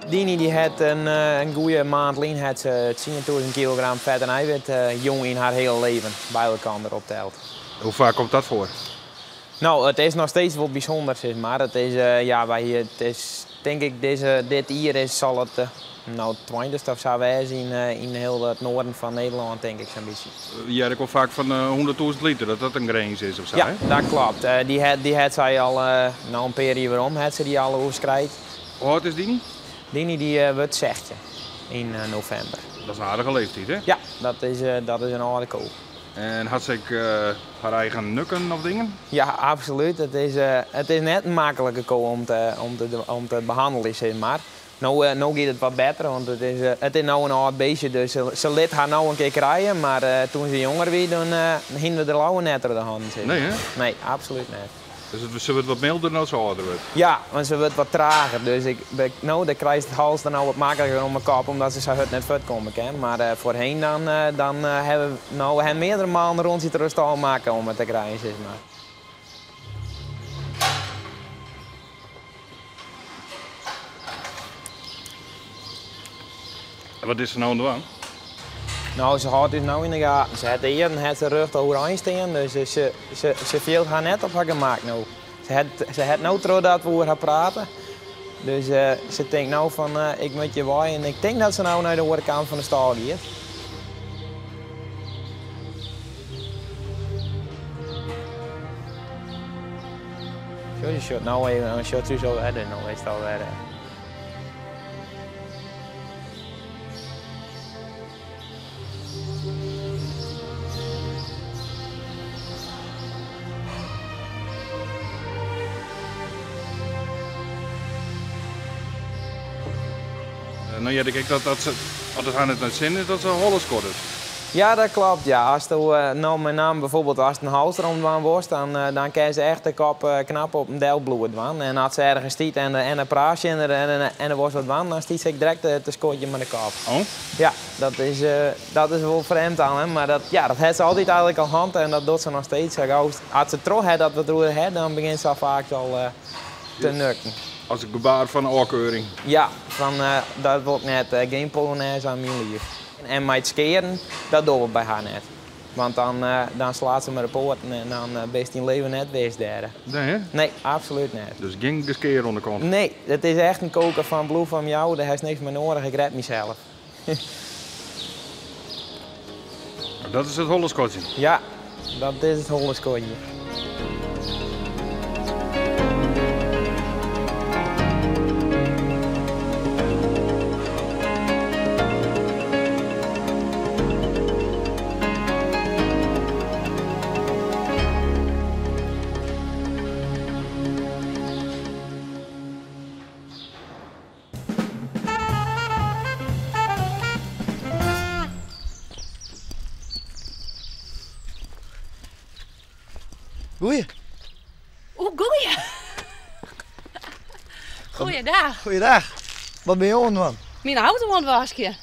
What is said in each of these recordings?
Dini die hat in goede maand lyn hat se 10.000 kilogram fet en eiwit jong yn har hele leven by elkaar opteld. Hoe vaak komt dat voor? Nou, het is nog steeds wel bijzonder, zeg maar. Het is, ja, wij, het is, denk ik, dit jaar is, zal het nou 20 of zo wezen in heel het noorden van Nederland, denk ik, zo'n beetje. Je hebt ook vaak van 100.000 liter, dat dat een grens is of zo, Ja, hè? dat klopt. Die had zij al, nou een periode waarom, had ze die al overschrijd. Hoe oud is Dini? Dini die wordt 16 in november. Dat is een aardige leeftijd, hè? Ja, dat is een aardige koe. En had ze ook haar eigen nukken of dingen? Ja, absoluut. Het is net een makkelijke koe om te behandelen, zeg maar. Nou gaat het wat beter, want het is nou een oud beestje, dus ze liet haar nou een keer krijgen. Maar toen ze jonger was, dan hingen we de lauwe net door de handen zitten. Nee, hè? Nee, absoluut niet. Dus ze wordt wat milder dan ze ouder wordt? Ja, want ze wordt wat trager. Dus dan krijgt het hals dan nou wat makkelijker om mijn kop, omdat ze zo hard net voort komen kan. Maar voorheen dan hebben we nou, hebben meerdere maanden rond zitten rust al maken om het te krijgen, zeg maar. En wat is er nou aan de hand? Nou, ze houdt dus nou in de gaten. Ze heeft de eer en heeft de rug overeind staan, dus ze veelt haar net op haar gemak nu. Ze heeft nou trouw dat we over haar praten. Dus ze denkt nou van, ik moet je waaien. En ik denk dat ze nou naar de andere kant van de stal gaat. Zo, je shot nou even, een shot zo verder, nou is het alweer. Nou ja, ik denk dat ze, als het haar net naar zin is, dat ze holle scoort. Ja, dat klopt. Ja. Als du nou met name bijvoorbeeld als het een hals erom dwaan wordt, dan kan ze echt de kop knap op een delbloed dwaan. En als ze ergens stiet en een praatje en er wordt wat dwaan, dan stiet ze direct te scootje met de kop. Oh? Ja, dat is wel vreemd aan, hè? Maar dat heeft ze altijd eigenlijk al hand en dat doet ze nog steeds. Als ze trouw heeft dat we het roer hebben, dan begint ze al vaak al te nukken. Als een gebaar van afkeuring. Ja, van dat wil ik net geen polonaise aan mijn lief. En met het scheren, dat doen we bij haar net. Want dan slaat ze met de poorten en dan ben je in leven net wees derde. Nee, hè? Nee, absoluut niet. Dus geen geskeer onder de kont? Nee, het is echt een koker van bloed van jou, daar is niks meer nodig, ik red mezelf. Dat is het holleskotje? Ja, dat is het holleskotje. Goeie. Oeh, goeie. Goeiedag. Goeiedag. Wat ben je aan het doen? Mijn auto aan het wasje.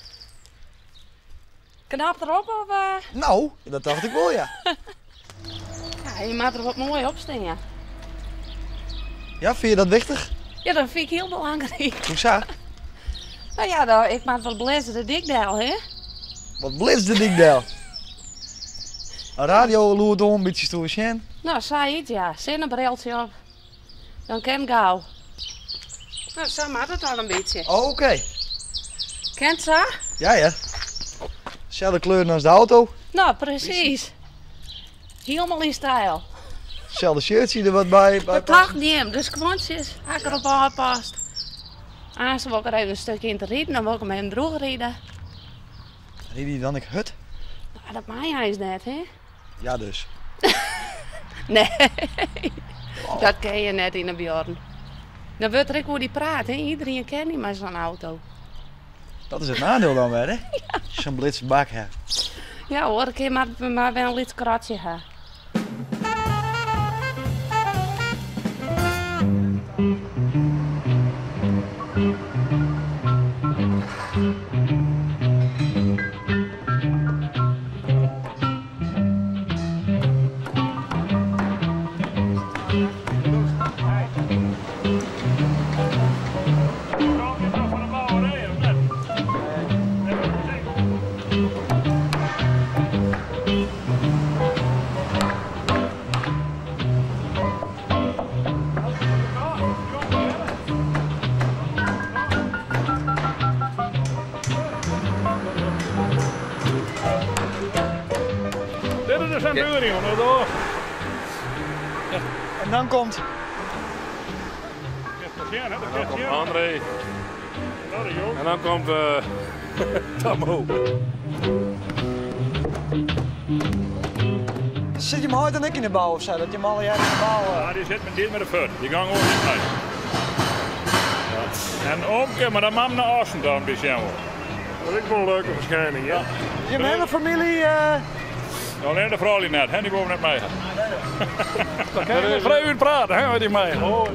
Knap erop of? Nou, dat dacht ik wel, ja. Ja, je moet er wat mooi op staan, ja. Ja, vind je dat wichtig? Ja, dat vind ik heel belangrijk. Hoe zo? Nou ja, ik maak wat blitz de dikdel, hè? Wat blitz de dikdel? Een radio loert om, een beetje stoer zijn. Nou, zei het ja. Zonnebriltje op. Dan ken ik gauw. Nou, zo maakt het al een beetje. Oh, oké. Kent ze? Ja, ja. Zelfde kleur als de auto. Nou, precies. Helemaal in stijl. Zelfde shirtje er wat bij Dat past niet hem, dus kwantjes. Als ik erop aanpast. Als wil ik er even een stukje in te rijden, dan wil ik hem even droog rijden. Ried hij dan ik hut? Nou, dat maakt hij eens net, hè? Ja, dus. Nee, dat ken je net in de Bjorn. Dan wordt er ook hoe die praat, hè? Iedereen kent niet maar zo'n auto. Dat is het nadeel dan weer, hè? Ja. Zo'n blitsbak, hè? Ja hoor, ik heb maar wel een licht kratje, hè. Centurion, dat is En dan komt. En dan komt André. En dan komt Tammo. Sit je heit dan ek yn de bou of sa? Dat je allegear yn de bou. Ja, die zit met dit met de voet. Die gang ook niet mee. Ja. En omke, maar dat mam naar Assen dan bij wel. Dat is ook wel een leuke verschijning, ja. Je hele familie. Uh... Alleen de vrouw net, hè, die boven net mee. Dan kan je vrij uur praten, hè, met die mee. Oh.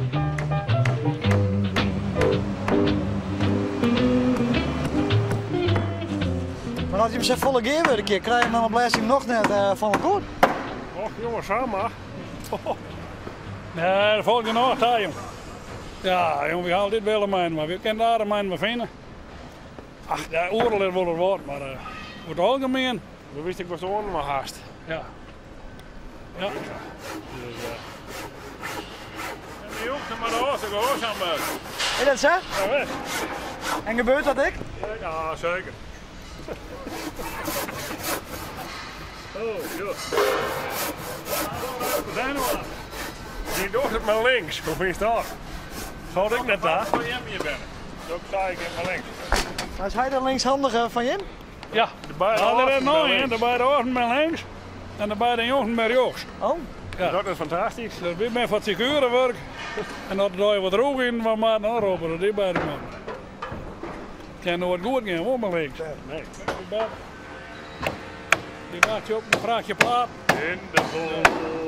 Maar als je hem zijn volle gear weer een keer, krijg je hem dan een blessing nog net van elkaar? Och, jongen, samen. Nee, dat volgt je nog, daar, jong. Ja, jong, we halen dit wel een maar we kunnen daar een maar vinden. Ach, ja, oorlog is wel het woord, maar voor het algemeen. Dat wist ik was de maar haast. Ja. Ja. Dus, En die jongen maar de oorlog gehoorzaam. Is dat zo? Ja, En gebeurt dat ik? Ja, zeker. Oh, joh. We zijn er wel. Die doet het maar links, hoe vind je dat? Zou ik net daar? Van Jim hier binnen. Dat zei ik in maar links. Maar is hij de linkshandige van Jim? Ja, de beide ja, dat is nou, hè. De beide oren met links en de beide jongen met rechts. Oh. Ja. Dat is fantastisch. Dus ik ben van figurenwerk en dat daar wat rook in van maar dan roepen die beide man. Het kan nooit goed gaan, hoor maar links. Nee. Die maakt je op een vraagje plaat. In de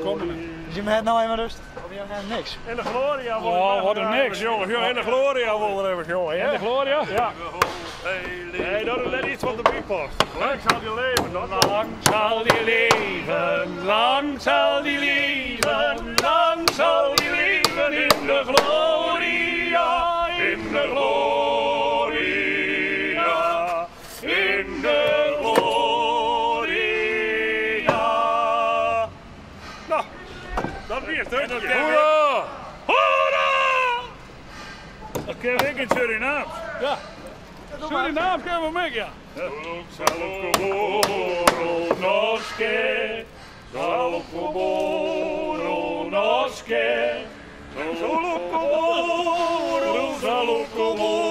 Kom maar. Dus je hebt nou even rustig. Of je hebt niks. In de Gloria wil Oh, wat een niks. Jongens, jongen, in de Gloria wil er even, jongen. In de Gloria? Ja. Nee, dat is net iets wat erbij past. Lang zal die leven, dat lang zal die leven, lang zal die leven, lang zal die leven in de Gloria, in de Gloria, in de Gloria. Nou, dat weer het. Hoera! Hoera! Dat ken ik in Suriname. Ja. Suriname kennen we mee, ja. Noske, Salukoboro, noske, Salukoboro, Salukoboro.